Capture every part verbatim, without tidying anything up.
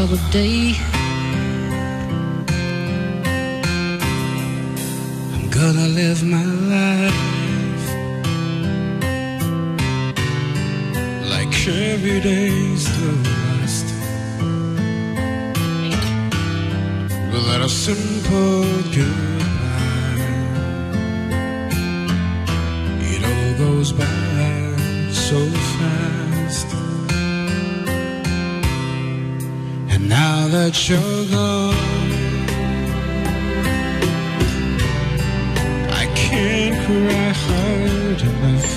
of a day. I'm gonna live my life like every day's the last. Without a simple goodbye, it all goes by so fast. And now that you're gone, I can't cry hard enough.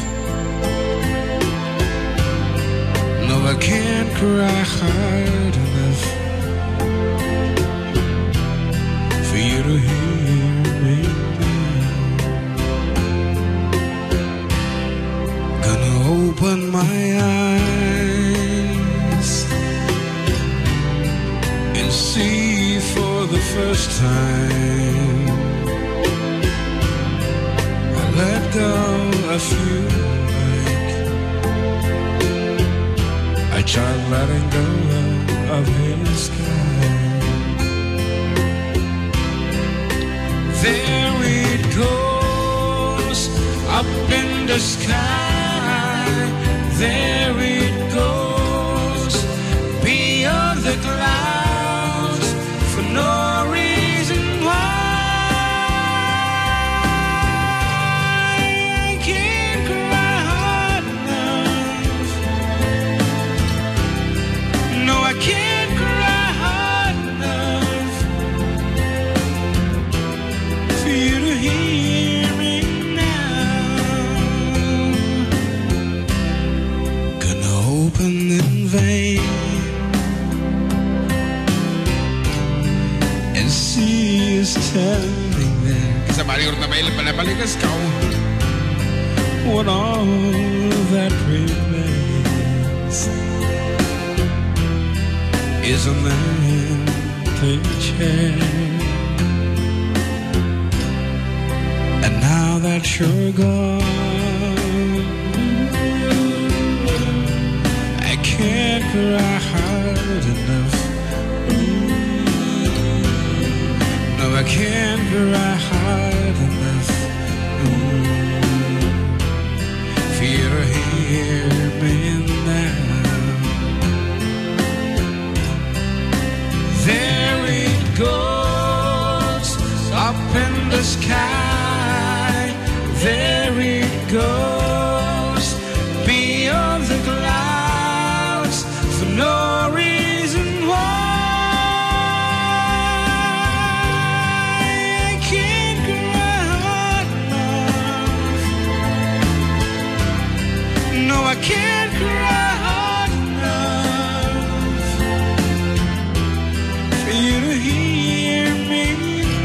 No, I can't cry hard enough for you to hear me now. Gonna open my eyes and see for the first time. I let go of you like a child letting go of his sky. There it goes, up in the sky. There it goes, beyond the clouds, for no reason why. I can't cry hard enough. No, I can't cry hard enough for you to hear me now. Gonna open in vain and see you standing there. Sa Mario na may pala balikas ka. When all that remains is an empty chair. And now that you're gone, I can't cry hard enough. No, I can't cry hard enough. For you to hear me now. There it goes, up in the sky. There it goes, beyond the clouds, for no reason why. I can't cry hard enough. No, I can't cry hard enough for you to hear me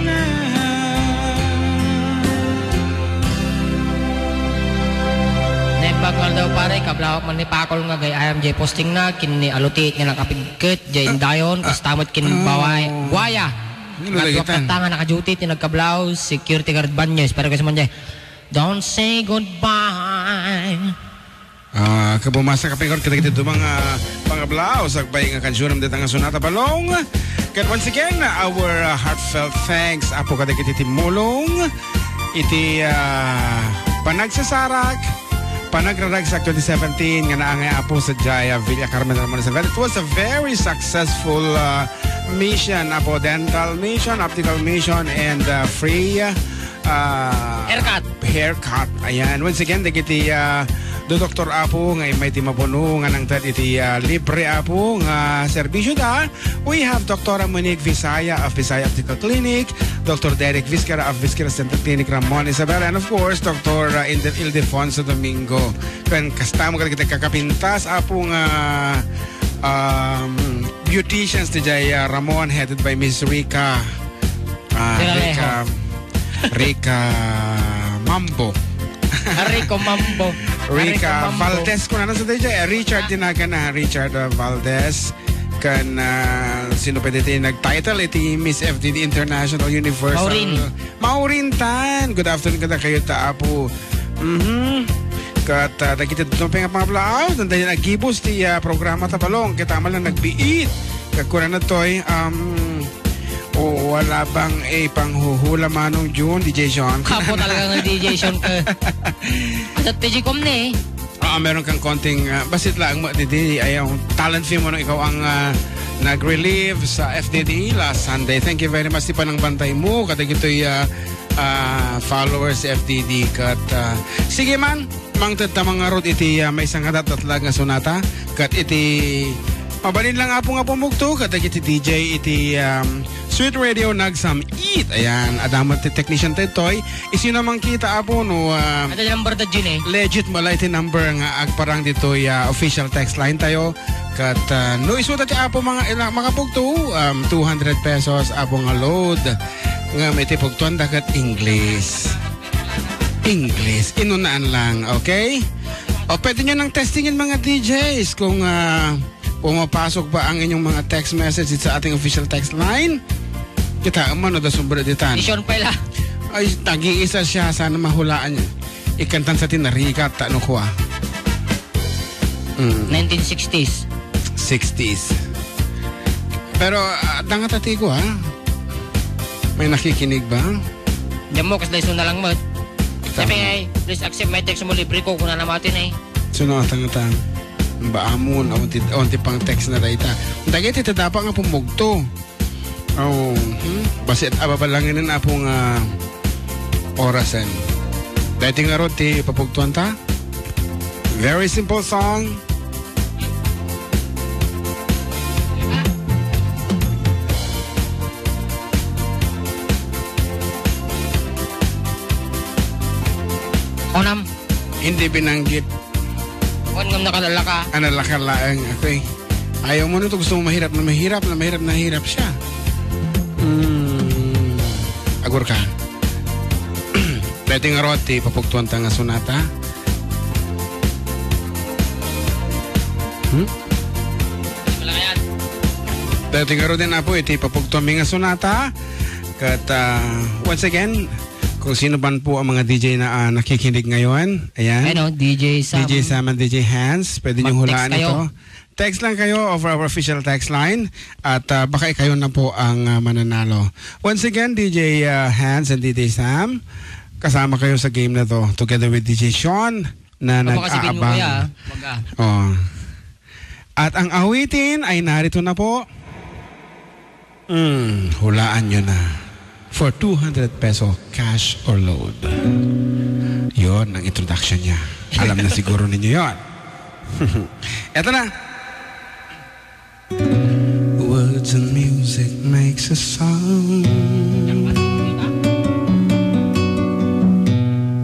now. Naimbag nga aldaw, pare, kablawak man ni Pakol nga gayam jay posting na, ken ni Alutit nga nakapigket jay indayon, kasta met ken Baway, Buaya. Ano lagi tan? Nga duak nga nakaduty ti nagkablaw, security guard Banyes, pare, kasta man jay, "Don't say goodbye." Ah, kabumasa ka, Pekor, kadagiti dumang, ah, pangablaw, sakbay nga kansionam dita nga Sonata Balong. Ken once again, our, ah, heartfelt thanks, Apo, kadagiti timmulong iti, ah, panagsasarak, panagraragsak twenty seventeen nga naangay, Apo, sadiay, ah, Villa Carmen, Ramon Isabel. It was a very successful, ah, mission, Apo, dental mission, optical mission, and, ah, free, ah, Haircut. Haircut. Ayan. Once again, dagiti, ah, do doktor, Apo, nga immay ti mapuno nga nangted iti, ah, libre, Apo, nga serbisyo da. We have Doktora Monique Visaya of Visaya Optical Clinic, Doktor Derek Viscara of Viscara Dental Clinic, Ramon Isabel, and of course, Doktor, ah, Inde-, Ildefonso Domingo. Ken kasta met kadagiti kakapintas, Apo, nga, um, beauticians ti jay, ah, Ramon, headed by Miss Rica. Ah, Tiralejo. Rica, Rica Mambo. Rico Mambo. Rica Rico Mambo. Valdez, kung ano sa tayo, eh, Richard, ah, tinagan na, Richard, ah, Valdez. Kan, ah, sino pwede tayo nag-title? Iti Miss F D D International Universal. Maureen. Maureen tan. Good afternoon kada kayo, ta, Apo. Mhm. Kat, ah, dagiti tutong pangablaw, nandayan agibus ti, ah, programa ta Balong. Kita man lang nagbiit. Kakurana toy, um, o, wala bang ipanghuhula Manong June, D J Sean? Apo talaga nga D J Sean ka. Asa D J Com ni? Ah, meron kang konting, ah, basit lang mo, didi, ayaw, talent fee mo nung ikaw ang, ah, nag-relieve sa F D D last Sunday. Thank you very much, ti panangbantay mo, kadagitoy, ah, ah, followers sa F D D, kat, ah, sige man, mangted ta mangarud iti, ah, maysa nga datdatlag nga sonata, kat iti, mabalin lang, Apo, nga pumugto, kadagiti D J iti, um, Sweet Radio nagsam-it. Ayan, adda met ti technician ta ditoy. Isuna man kita, Apo, no, ah, Ito yung number da Jun eh. Legit mo la iti number nga agparang ditoy, ah, official text line tayo. Kat, ah, no isuda ti Apo mga, ila-, makapugto, um, two hundred pesos, Apo, nga load. Ngem iti pugtoan da ket English. English. Inunaan lang, okay? O, pwede nyo nang testingin, mga D Js, kung, ah, pumapasok ba ang inyong mga text message sa ating official text line. Kita, umano da sumber ditan. Mission pa ila. Ay, tag-iisa siya. Sana mahulaan niya. Ikantan sa tinarigat, ta ano kuha. Mm. Nineteen sixties. Sixties. Pero, ah, dangat ati ko, ha? May nakikinig ba? Diyan mo, kas daiso na lang mo. Tama. Sabi nga, eh, "Please accept my text mo, libre ko, kuna na matin eh." Sino ang tangatang? Ba amon, awan ti, awan ti pang text na dayta. Dagiti ti dapa nga pumugto. Oh, hmm? Basit ababalangen, Apo, nga orasen. Daytoy ngarud ti papugtuan ta. Very simple song. Onam. Hindi binanggit. Wan ngam nakalala ka. Ano, lakar laeng. Okay. Ayaw mo nito, gusto mo mahirap na mahirap, na mahirap na hirap siya. Hmm. Agur ka. Pwede nga ro, ti papugtuan ta nga sonata. Hmm? Wala ka yan. Pwede nga ro din, Apo, iti papugtuan mi nga sonata. Kat, ah, once again, kung sino man po ang mga D J na, ah, nakikinig ngayon, ayan. Ano, D J Sam. D J Sam and D J Hans, pwede niyong Mag-text hulaan kayo. Ito. Text lang kayo over our official text line at, ah, baka ikayo na po ang, ah, mananalo. Once again, D J, ah, Hans and D J Sam, kasama kayo sa game na to together with D J Sean na Papakasipin mo, nag-aabang. Kuya, ah. Wag, ah. Oh. At ang awitin ay narito na po. Mm, hulaan nyo na. For two hundred peso, cash or load. Yon ang introduction niya. Alam na siguro ninyo yon. Eto na. Words and music makes a song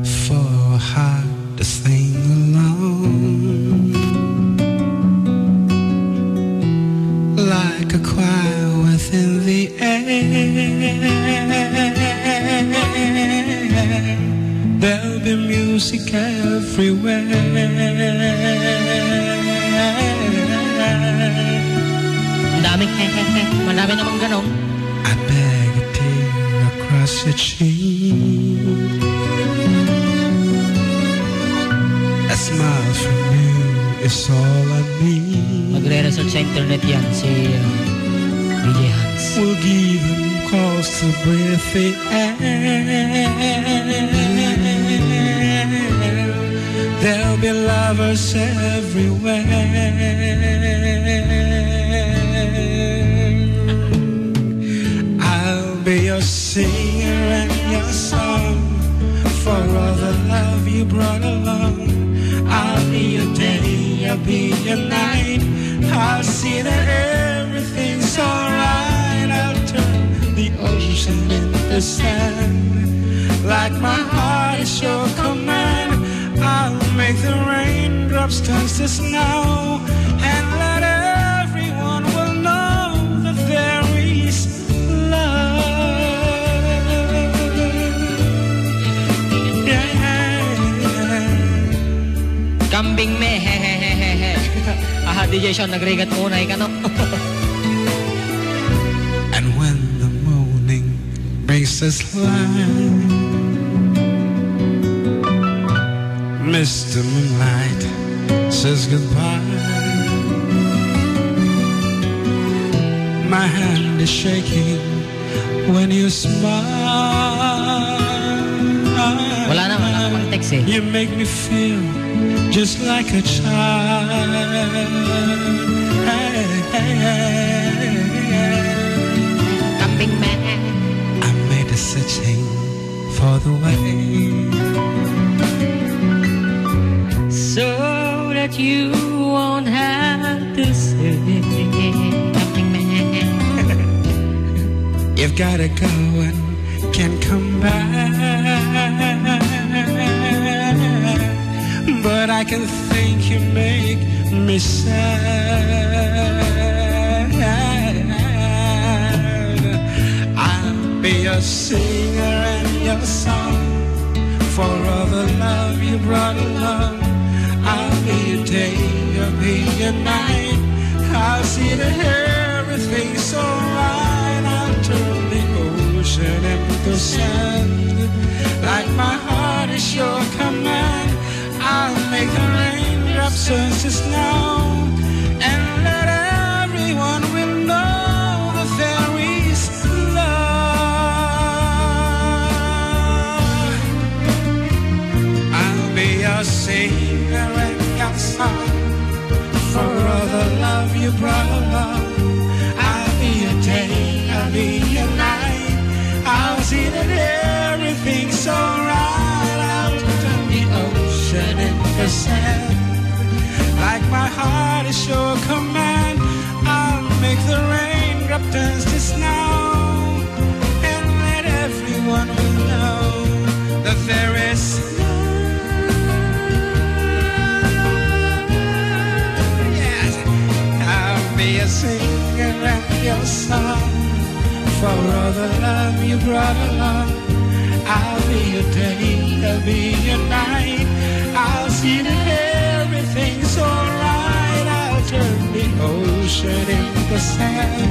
for a heart to sing along, like a choir within the air. There'll be music everywhere. Ang daming hehehe. Madami namang ganon. I beg a tear across your cheek. A smile from you is all I need. Magre-result sa internet yan si, uh, D J Hans. We'll give them cause to breathe the air. There'll be lovers everywhere. I'll be your singer and your song for all the love you brought along. I'll be your day, I'll be your night. I'll see that everything's alright. I'll turn the ocean into sand. Like my heart is your command, I'll make the raindrops turn to snow, and let everyone will know that there is love. Yeah. Kambing me, he, he, he, he, he. Aha, D J Sean, nagrigat muna, ika, no? And when the morning brings us light, Mister Moonlight says goodbye. My hand is shaking when you smile. Wala na, wala ka pang text eh. You make me feel just like a child. Kambing man. I made a searching for the way. So that you won't have to say, Kambing man. You've gotta go and can come back. But I can think you make me sad. I'll be your singer and your song. For all the love you brought along, I'll be your day, you'll be your night. I'll see that everything's alright. I'll turn the ocean into sand. Like my heart is your command, I'll make the raindrops turn to snow. And let everyone will know that there is love. I'll be your singer and your song. For all the love you brought along, I'll be your day, I'll be your night. I'll see that everything's alright. I'll turn the ocean into sand. Like my heart is your command, I'll make the raindrop turns to snow. And let everyone will know that there is love. Yes, I'll be a singer and your song. For all the love you brought along, I'll be your day, I'll be your night. I'll see that everything's alright. I'll turn the ocean into sand.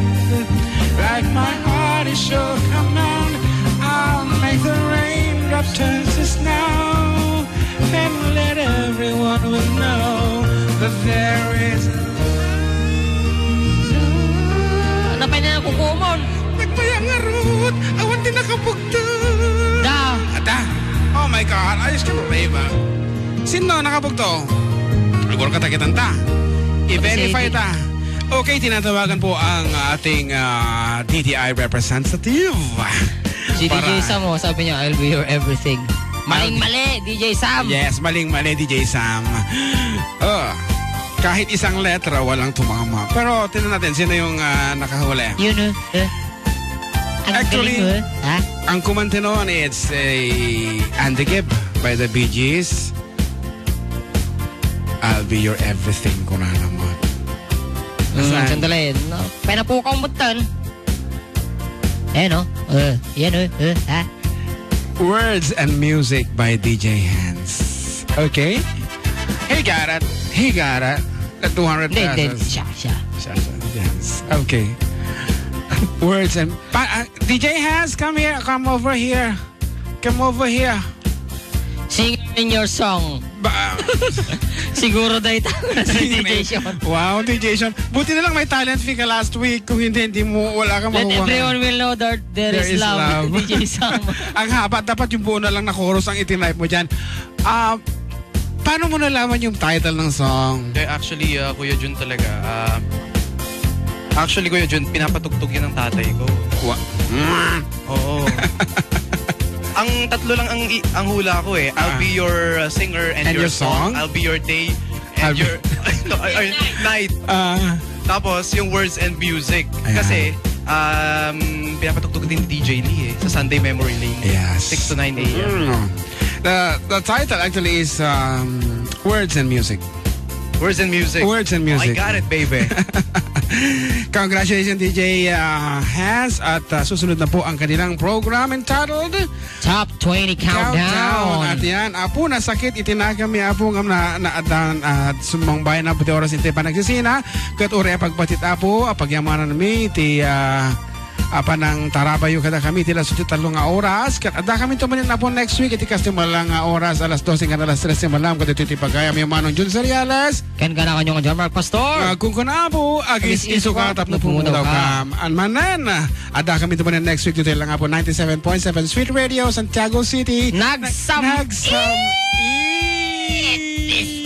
Like my heart is your command, I'll make the raindrop turn to snow. And let everyone will know that there is love. Ano pa na kukumon? Nagpayangarot. Awan din nakapugto. Da. Ada. Oh my God. Ayos ka ba, babe, ah? Sino nakapugto? Siguro katakitan ta. I-verify ta. Okay, tinatawagan po ang ating, ah, D T I representative. Si Para D J Sam, oh, sabi niya, "I'll be your everything." Maling-mali, D J Sam. Yes, maling-mali, D J Sam. Oh, kahit isang letra, walang tumama. Pero tingnan natin, sino yung, ah, nakahuli? Yun, oh. Eh. Ang Actually, galing, oh. Ha? Ang kumanta noon, it's a Andy Gibb by the Bee Gees. I'll be your everything, kuna naman. Mm, Asan? Sandali. No, pinapukaw mo tan. Eh, no? Eh, yan, eh, eh, ha? Words and music by D J Hans. Okay? He got it. He got it. The two hundred Hindi, hindi. pesos. Siya, siya. Siya, siya. Yes. Okay. Words and... Pa, ah, D J Hans, come here. Come over here. Come over here. Sing in your song. Ba- Siguro daw ito si D J Sean. Wow, D J Sean. Buti na lang may talent fee ka last week. Kung hindi, hindi mo, wala kang Let makukuha. Everyone will know that there There is is love. love. D J Sam. Ang haba, dapat yung buo na lang na chorus ang itinipe mo dyan. Ah, paano mo nalaman yung title ng song? Eh, actually, ah, Kuya Jun talaga, ah, actually, Kuya Jun, pinapatugtog yan ng tatay ko. Wa- Oo. Ang tatlo lang ang i-, ang hula ko eh. I'll Ah. be your, uh, singer and And your your song. song? I'll be your day and I'll be your, no, ay, ay, night. Ah. Tapos, yung words and music. Ayan. Kasi, um, pinapatugtog din ni D J Lee eh, sa Sunday Memory Lane. Yes. Six to nine a m. Mm. The, the title actually is, um, Words and Music. Words and music. Words and Oh, I music. got it, baby. Congratulations, D J, uh, Hans. At, uh, susunod na po ang kanilang program entitled Top twenty Countdown. Countdown. At yan, Apo, nasakit iti nakami, Apo, ngam na, naadan, at sumangbayan na po ti oras iti panagsisina. Ket uray a pagbatit, Apo, a pagyamanan mi ti, ah, a panangtarabayo kadakami ti lasu ti tallo nga oras. Ket addakaminto manen, Apo, next week iti kas ti mallang nga oras, alas dos hanggan alas tres ti mallang, kadagitoy ti pagayam, Manong Jun Seriales. Ken kanakanyo nga John Mark Pastor. Agkunkuna, Apo, agis-iso ka tapno pumudawkam. Ania manen, addakaminto manen next week ditoy lang, Apo, ninety-seven point seven Sweet Radio, Santiago City. Nagsam-, Nagsam-,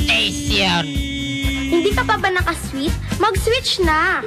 Station. Hindi ka pa ba naka-sweet? Mag-switch na!